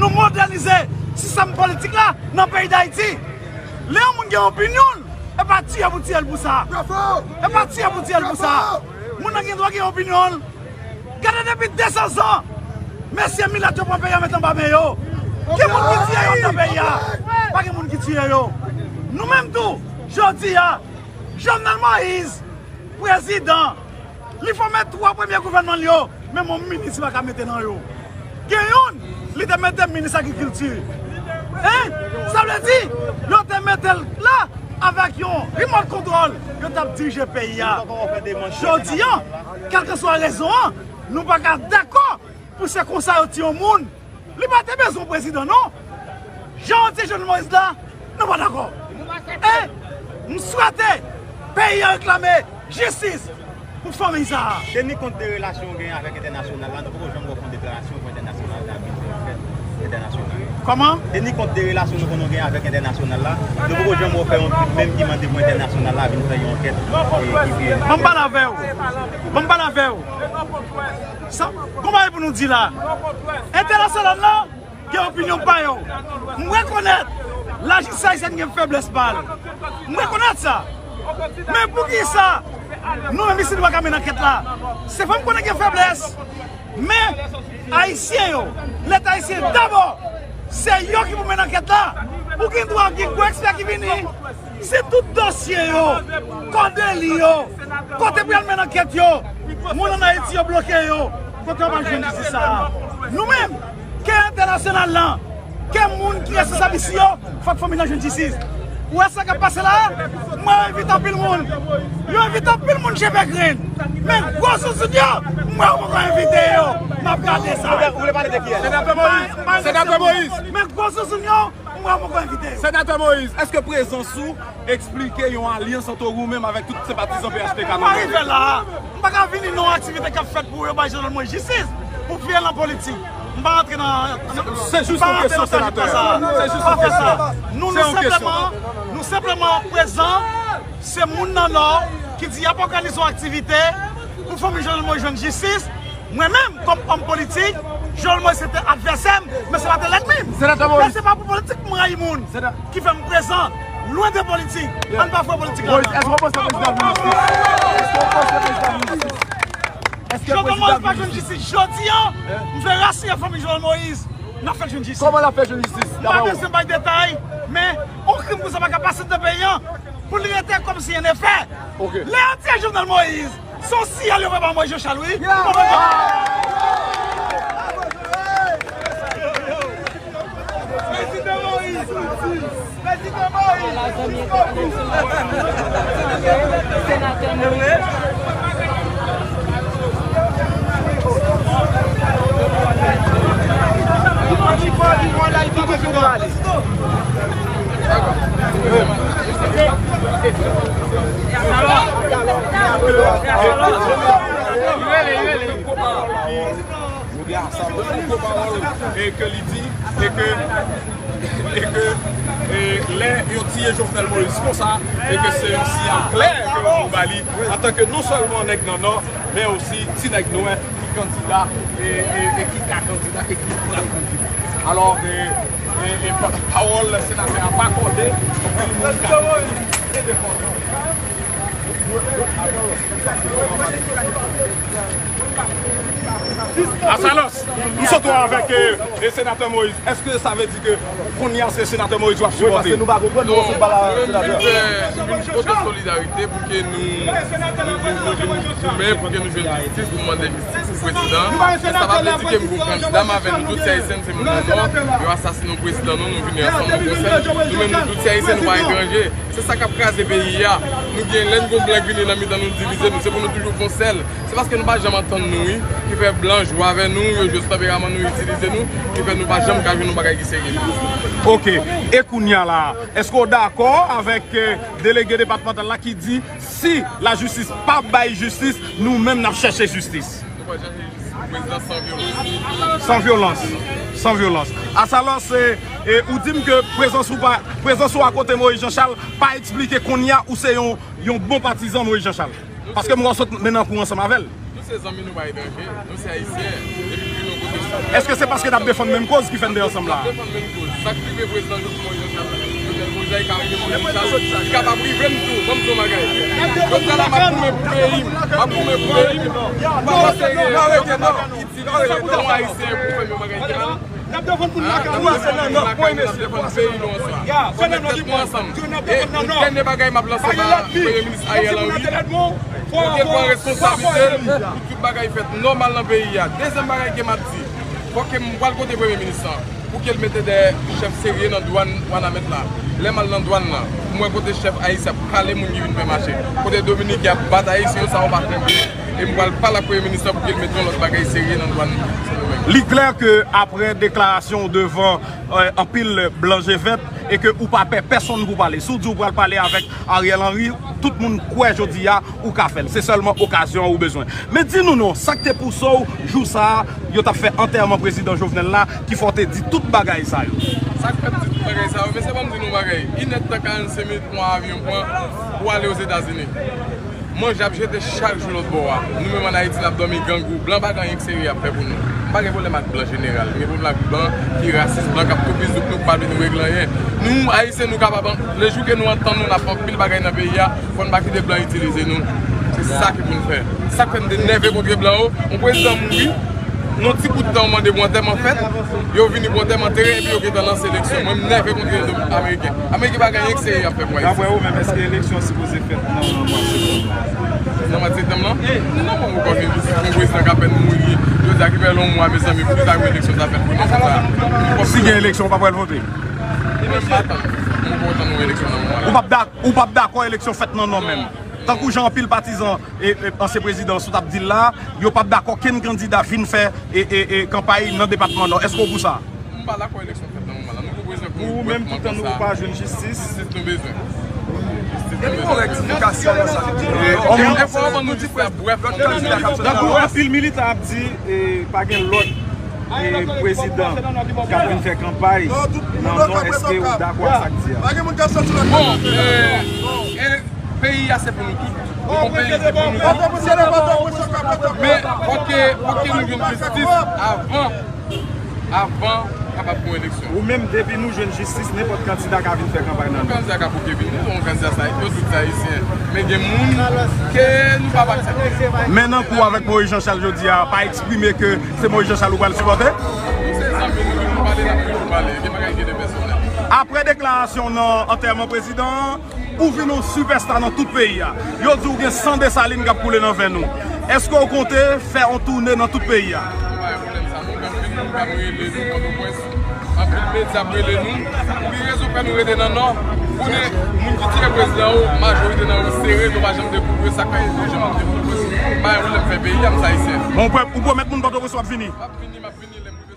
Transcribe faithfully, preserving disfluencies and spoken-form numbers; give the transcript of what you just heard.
Nou modènize sistèm politik la nan peyi Dayiti. Lè yon moun gen opinyon l, e pa tiye pou tiye l pou sa. E pa tiye pou tiye l pou sa. Moun nan gen dwa gen opinyon l. Gade depi de san zan, mesye milat yo pran peyi a met anba men yo. Gen moun ki tiye yo nan peyi a. Pa gen moun ki tiye yo. Nou menm tou, jodi a, Jovenel Moïse, prezidan, li fòme twa premye gouvènman l yo, menm yon minis li pa ka mete nan yo. Gen youn, li te mete minis agrikilti. Hein? Sa vle di, yo te mete l la avèk yon remote control, yo t ap dirije peyi a. Jodi a, kèlkeswa rezon an, nou pa ka dakò pou se konsa yo tiye yon moun. Li pa te bezwen prezidan, non. Jan yo tiye Jovenel Moïse la, nou pa dakò. E m swete peyi a reklame jistis pou fanmi sa a. Teni kont de relasyon w genyen avèk entènasyonal la, nou poko janm wè w fè yon deklarasyon pou entènasyonal la vin fè yon ankèt entènasyonal. Kòman? Teni kont de relasyon nou konn genyen avèk entènasyonal la, nou poko janm wè w fè yon, menm ki mande pou entènasyonal la vin fè yon ankèt, e, ki vye. Ban m pale avè w. Ban m pale avè w. Sa, konbyen pou nou di la? Entènasyonal la gen opinyon pa yo. M rekonèt lajistis ayisyèn gen feblès pa l. M rekonèt sa. Men poukisa nou menm isit nou pa ka mennen ankèt la? Se fò m konnen gen feblès. Men Ayisyen yo, Leta ayisyen dabò, se yo ki pou mennen ankèt la. Ou gen dwa gen gwo ekspè ki vini. Si tout dosye yo, kò deli yo, kote pou y al mennen ankèt yo, moun ann Ayiti yo bloke yo, kote yo pral jwenn jistis sa a? Nou menm, ke entènasyonal lan, ke moun ki responsab isi yo, fòk fanmi lan jwenn jistis. Ou wè sa k ap pase la a? Mwen envite anpil moun. Yo envite anpil moun Cheve Grenn. Men gwo zouzoun yo, mwen poko envite yo. M ap gade sa. Ou vle pale de kiyès? Senatè Moïse. Senatè Moïse. Men gwo zouzoun yo, mwen poko envite yo. Senatè Moïse, èske prezans ou eksplike yon alyans ant ou menm avèk tout senpatizan P H T K nan Nò a? M pa rive la. M pa ka vini nan yon aktivite k ap fèt pou yo bay Jovenel Moïse jistis, pou vye lan politik. M pa rantre nan, se jis yon kesyon, senatè. Se jis yon kesyon. Nou, nou senpleman, nou senpleman prezan, se moun nan Nò ki di y ap òganize yon aktivite pou fanmi Jovenel Moïse jwenn jistis. Mwen menm, kòm òm politik, Jovenel Moïse se te advèsè m, men se pa te lènmi m. Senatè Moïse. Men se pa pou politik m rayi moun ki fè m prezan. Lwen de politik. Ann pa fè politik la. Moïse, èske w panse prezidan vin jistis? Èske w panse prezidan vin jistis? Èske Jovenel Moïse pa jwenn jistis jodi a, m vle rasire fanmi Jovenel Moïse, n ap fè l jwenn jistis. Kòman l ap fè jwenn jistis? M pa bezwen bay detay, men yon krim konsa pa ka pase nan peyi a, pou l rete kòmsi en efè. Lè yo tiye Jovenel Moïse, se yon siyal yo voye ba Moïse Jean Charles, wi. Prezidan Moïse! Prezidan Moïse! Senatè Moïse. Yo gen Asalòs, poko pawòl, e ke li di, e ke, e ke, e lè yo tiye Jovenel Moïse konsa, e ke se yon siyal klè ke yo voye ba li, antanke non sèlman nèg nan Nò, men osi ti nèg nwè ki kandida, e, e, e ki ka kandida, e ki pral kandida. Alò, e, e, e pa-, pawòl senatè a pa kòde, anpil moun ka defann. Asalòs, m sot wè avèk, e, e, senatè Moïse. Èske sa vle di ke kounye a se senatè Moïse w ap sipòte? Wi, paske nou pa konprann, nou konprann pa senatè. Nou vin fè, nou vin pote solidarite pou ke nou, nou, nou, nou vin goumen, pou ke nou jwenn jistis, pou mande jistis pou prezidan. E sa pa vle di ke m pou kandida m avè nou tout se Ayisyen, se moun nan Nò, yo asasinen prezidan nou, nou vini ansanm, nou konsèy. Nou menm nou tout se Ayisyen, nou pa etranje. Se sa k ap kraze peyi a. Nou gen, lè n gon blan k vini nan mitan nou, divize nou. Se pou nou toujou fè yon sèl. Se paske nou pa janm antann nou, wi, ki fè blan jwe avè nou, yo jwe sou tanperaman nou, itilize nou, ki fè nou pa janm ka jwenn yon bagay ki serye. Ok. E kounye a la, èske w dakò avèk, e, delege depatmantal la ki di si lajistis pa bay jistis, nou menm n ap chèche jistis? Nou pa chèche jistis. Prezidan san vyolans. San vyolans. San vyolans. Asalòs, e, e, ou di m ke prezans ou pa, prezans ou akote Moïse Jean Charles pa eksplike kounye a ou se yon, yon bon patizan Moïse Jean Charles. Paske m wè w sot mennen kou ansanm avè l. Nou se zanmi, nou pa etranje. Nou se Ayisyen. Depi nou vin yon kote, Èske se paske n ap defann menm koz ki fè n te ansanm la? Defann menm koz. Sa k rive prezidan Jovenel Moïse, Jovenel Moïse, li ka rive Moïse Charles, li kapab rive m tou. Ban m di w yon bagay. Jodi a la, m ap goumen pou peyi m. M ap goumen pou peyi m. Pandan se yo gen bagay itil yon Ayisyen pou fè m yon bagay ki mal. N ap defann moun lakay nou. N ap defann peyi nou ansanm. Fò n met tèt nou ansanm. E yon dènye bagay m ap lanse ba Premye Minis Ariel Henry, pou ke l pran responsablite l, pou tout bagay fèt nòmal nan peyi a. Dezyèm bagay ke m ap di, fò ke m pral kote Premye Minis lan, pou ke l mete de chèf serye nan dwàn Wanament la. Lè m al nan dwàn nan, m wè kote chèf ayisyen ap kale moun ki vin fè mache, kote dominiken ap bat ayisyen yo, sa yo pa fè byen. E m pral pale ak Premye Minis lan pou ke l mete yon lòt bagay serye nan dwàn Sendomeng. Li klè ke apre deklarasyon w devan, eh, anpil blan je vèt, e ke ou pa pè pèsonn pou pale. Si w di w pral pale avèk Ariel Henry, tout moun kwè jodi a ou ka fè l. Se sèlman okazyon an ou bezwen. Men di nou non, sa k te pouse w jou sa a, yo t ap fè antèman prezidan Jovenel la, ki fè w te di tout bagay sa yo? Sa k fè m di tout bagay sa yo, mesye, ban m di nou yon bagay. Inèdtan karannsenk minit pran avyon pran pou ale Ozetazini. Manje ap jete chak jou lòt bò a. Nou menm ann Ayiti, n ap dòmi grangou. Blan pa gen anyen k serye y ap fè pou nou. M pa gen pwoblèm ak blan jeneral. M gen pwoblèm ak blan ki rasis, blan k ap toupizouk nou, k pa vle nou regle anyen. Nou, Ayisyen, nou kapab, lejou ke nou antann nou, n ap fè anpil bagay nan peyi a, fò n pa kite blan itilize nou. Se sa ki pou n fè. Sa k fè m te nève kontre blan yo, yon prezidan mouri, nan ti bout tan, yo mande pou antèman fèt, yo vini pou antèman antere, epi yo gentan lanse eleksyon. Mwen, m nève kontre ameriken. Ameriken pa gen anyen k serye y ap fè pou Ayiti. Daprè ou menm, èske eleksyon an sipoze fèt nan mwa septanm? Nan mwa septanm lan? Non, mwen poko vin isit, yon prezidan k apèn mouri, yo di a ki fè yon mwa, mezanmi, pou ki sa yon eleksyon ta fèt pou nou konsa? Si gen eleksyon, ou pa pral vote? Mwen pa tann, mwen poko tann yon eleksyon nan mwa la. Ou p ap dak-, ou p ap dakò eleksyon fèt nan non menm? Tankou jan anpil patizan e, e, ansyen prezidan sot ap di l la, yo p ap dakò kenn kandida vin fè e, e, e, kanpay nan depatman Nò. Èske w pou sa? M pa dakò eleksyon fèt nan moman la. Nou pou bezwen pou ou menm, toutan nou pa jwenn jistis. Jistis nou bezwen. Jistis nou bezwen. Epi yon rektifikasyon nan sa ki gen. Yon enfòmasyon nou jis la, brèf, lòt kandida k ap sòti. Tankou anpil militan ap di, e, pa gen lòt, e, prezidan k ap vin fè kanpay nan non, èske ou dakò ak sa k di a? Bon, e, e, peyi a se pou nou tout. Nou gon peyi, se pou nou tout. Men fòk, fòk nou jwenn jistis avan, avan kapab gon eleksyon. Ou menm, depi nou jwenn jistis, nenpòt kandida ka vin fè kanpay nan nou. Yon kandida ka bouke vini, yon kandida sa, yo tout se Ayisyen. Men gen moun ke nou p ap aksepte. Men nan kou avèk Moïse Jean Charles jodi a, pa eksprime ke se Moïse Jean Charles ou pral sipòte? Nou se zanmi, nou toujou pale, n ap toujou pale. Gen bagay ki gen de pèsonèl. Apre deklarasyon nan antèman prezidan an, ou vin yon sipèsta nan tout peyi a. Yo di w gen san Desalin k ap koule nan venn ou. Èske w konte fè yon toune nan tout peyi a? Nou pa gen pwoblèm sa, nou gen anpil moun k ap rele nou Pòtoprens, anpil medya ap rele nou. Pou ki rezon fè nou rete nan Nò? Konnen moun ki tire prezidan yo, majorite nan yo sere, nou pa janm dekouvri yo, sa k fè yo janm ap dekouvri yo. Pa gen pwoblèm, fè peyi a, m se Ayisyen. Bon, ou pwomèt moun Pòtoprens w ap vini? M ap vini, m ap vini lè m